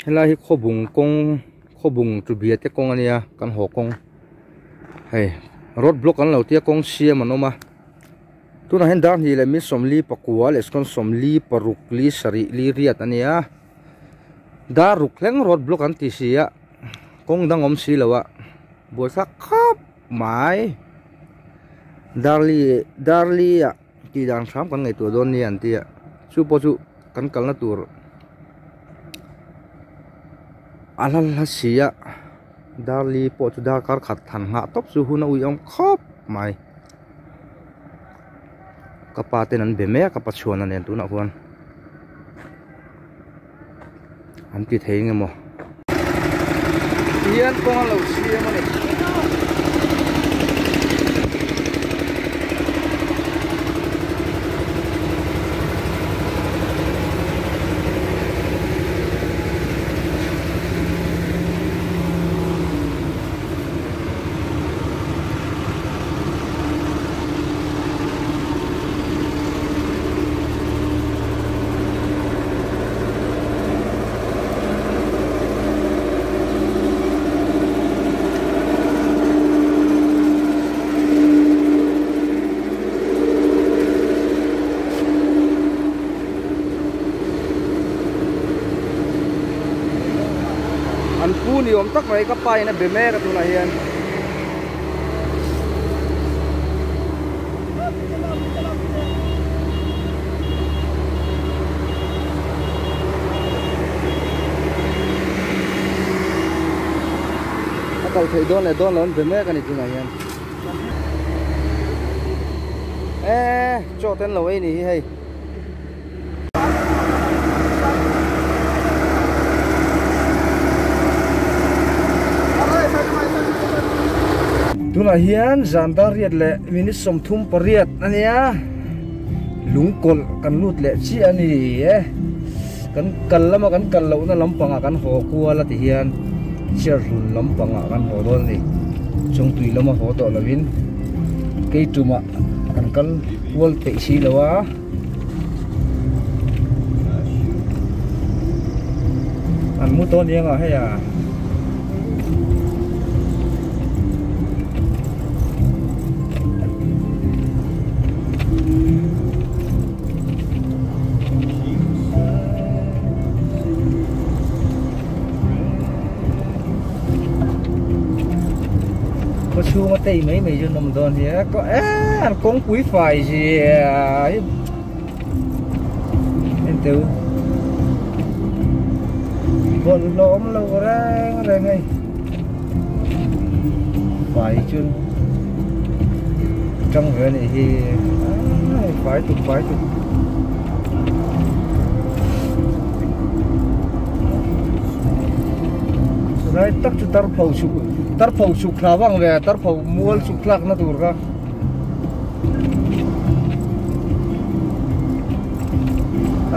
Helai hi khawbung kawng khawbung chu biate kawng a nia kan haw kawng hei road block an lo tia kawng siam an awm a tunah hian dar hnih leh mi sawmli pakua leh sawn sawmli paruk li sarih li riat a nia dar ruk thleng road block an ti si a kawng dang awm si lo a buaithlak khawp mai darli darli ah tih dan hram kan ngaihtuah dawn nia an tia chu pawh chu kan kalna tur a hla hla si a darli pawh chu darkar khat han nghah tawp chu hun a uiawm khawp mai ka pa ten an be mek a pa chhuan a nen tunah khuan an ti thei nge maw tihian kawng a lo siam a ni. An pu ni awm tak mai ka pa in a be mek a tunah hian. A kal theih dawn leh dawn lo an be mek a ni tunah hian. Eee chaw te an lo ei ni hi hei. Tunah hian zan dar riat leh minute 38 a nia lungkawlh kan lut leh chiah a ni e kan kal lama kan kal lohna lampangah kan haw kual a ti hian chair hlun lampangah kan haw dawn a ni chawngtui lama haw tawh lovin keitumah kan kal kual peih si lo a. An mu tawn eng ah hei a. Khaw chhunga tei mai mai chu an awm dawn hi a e an kawngpui fai zia hi en teu bawlhhlawh awm lo reng reng hei fai chu tang ve a nih hi fai tuk fai tuk. Chulai tak chu tarpho chhuk tarpho chhuk thla vang ve tarpho mual chhuk thlak na tur kha.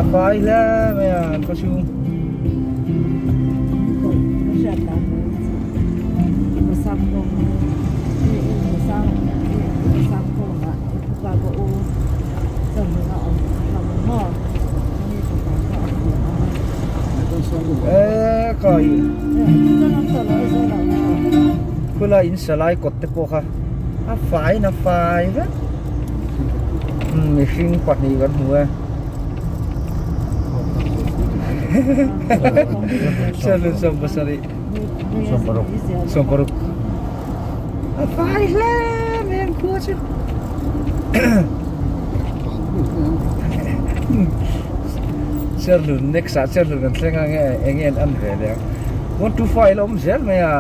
A fai hle mai a an khaw chhung. Eee kai khulai in salai kawt te pawh kha a fai in a fai vek mihring pahnih kan hmu e sawm pasarih sawmparuk a fai hle mai ang khua chu Cherhlun next ah Cherhlun an thleng ang e eng nge an an ve leh ang 125 la awm zel mai a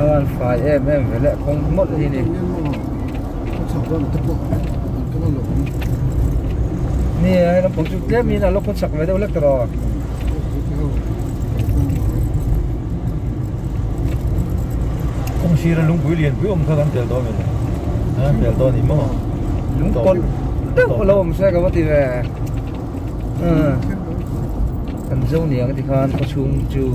a an fai em em ve leh kawng mawlh hi ni ni a hei lampang chu tlem in a lo khaw chak ve deuh hlek tawh rawh. Kawng sira lungpui lianpui awm kha kan tel dawn em ni? Tel dawn ni maw? Lungkawlh deuh a lo awm se ka va ti ve. Kan zo niang ti khan khaw chhung chu.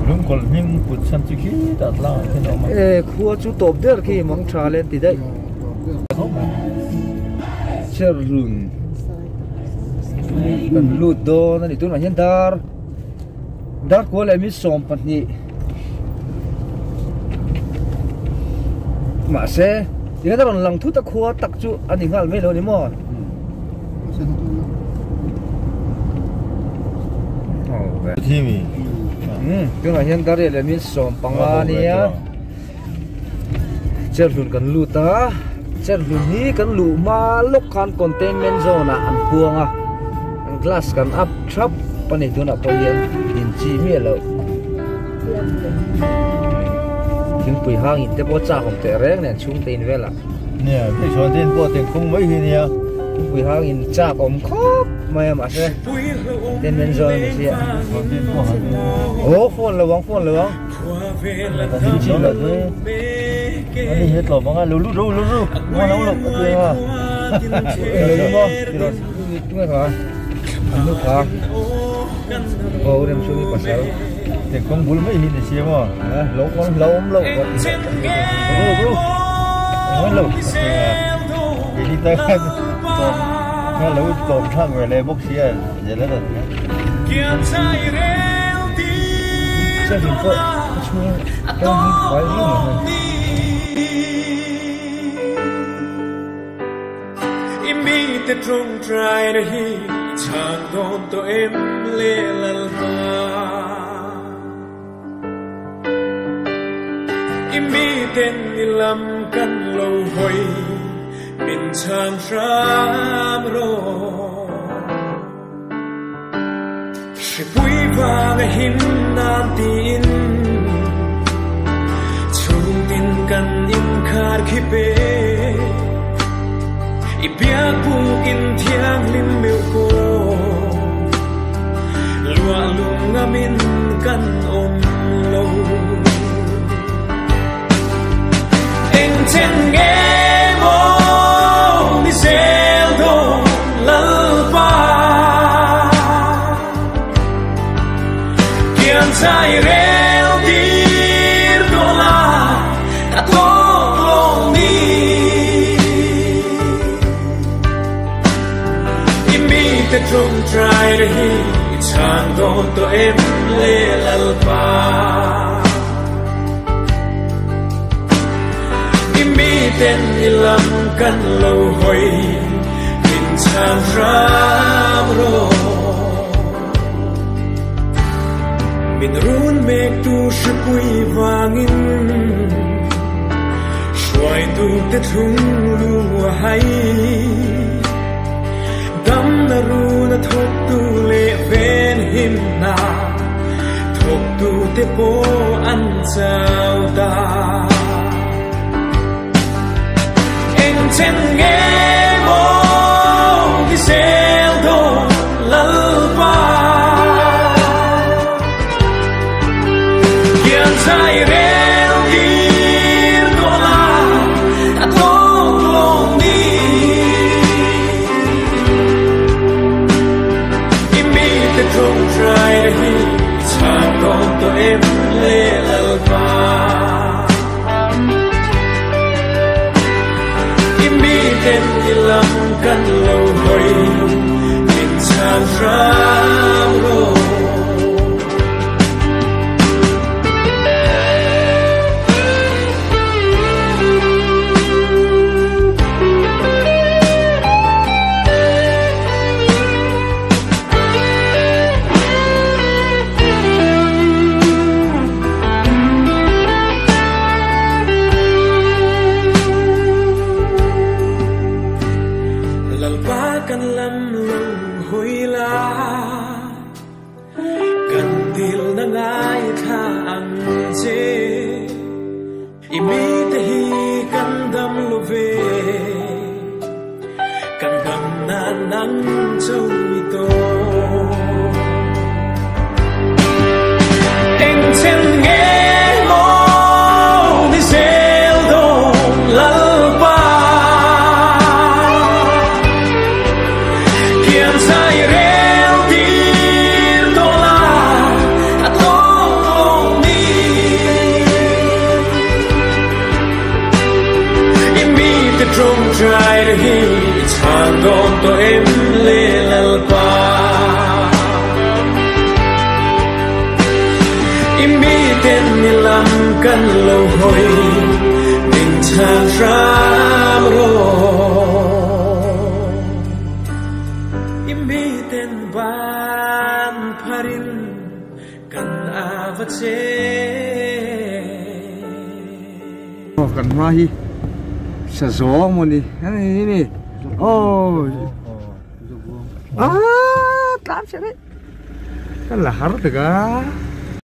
Lungkawlh hming put chhan chu khitah tlangah khian a awm a. E khua chu tawp der khi mang tha le an ti daih. Cherhlun kan lut dawn a ni tunah hian dar dar kua leh mi 12 mahse tinge a rawn lang thut a khua tak chu a ni nghal mai lo a ni maw. Tunah hian Dariah leh min 15 ania Cherhlun kan lut a Cherhlun hi kan luh hma lawk khan containment zone ah an puang a an glass kan up thap a ni tunah pawh hian inchi miah loh thingpui hang in te pawh chak awm teh reng nen chhungte in velah. Nia, hei chuan te pawh teng kawng mai hi nia. Thingpui hang in chak awm khawp mai a mahse containment zone a ni sia. Aw phone lo ang phone lo ang. Kan chi lo chu. Ani he tlawm anga lo lut ro lo ru. Nga lo lo ka ti anga. Lo lu mo. Tunge kha. An nu kha. Aw rem chu ni pasal. Teng kawng bul mai hi ni sia maw. Lo awm lo awm lo. Ru ru. Ngai lo. Ini ta khan kha lo tlawm thak ve le bawk sia zela dat kha. Cherhlun pawh a chhung kawng hi fai viau mai hei. I mi ten i lam kan lo hawi min chhang hram rawh. Hripui vang a him nan tiin chhungtin kan inkhar khi pe. I biakbuk in thianghlim meuh pawh luah lung ngamin kan awm lo. Eng chen nge maw ni zel dawn Lalpa kian chai rel tir tawh la ka tawk lo ni. I mite tawngtai na hi i chhan dawn tawh em le Lalpa. I miten i lam kan lo hawi min chhan hram rawh. Min run mek tu hripui vangin hruaitu te thlung lu a hai. Dam na run a thawk tu leh ven him na thawk tu te pawh an chau ta. Eng chen nge maw ni zel dawn Lalpa kian chai rel tir tawh la a tawk lo ni. I mite tawngtai na hi i chhan dawn tawh em le Lalpa. I miten i lam kan lo hawi min chhan hram rawh. Lalpa kan lam lo hawi la kan dil na ngai tha ang che. I mite hi kan dam lo ve kan dam na nang chau i to. Eng chen nge maw ni zel dawn Lalpa kian chai rel tir tawh la a tawk lo Ka tawngtai hi i chhan dawn tawh em le Lalpa? I miten i lam kan lo hawi, min chhan hram rawh. I miten ban pharin kan ava che. Kan hma hi sa zawng maw ni ani ni aw ah tlam se le kan la har taka.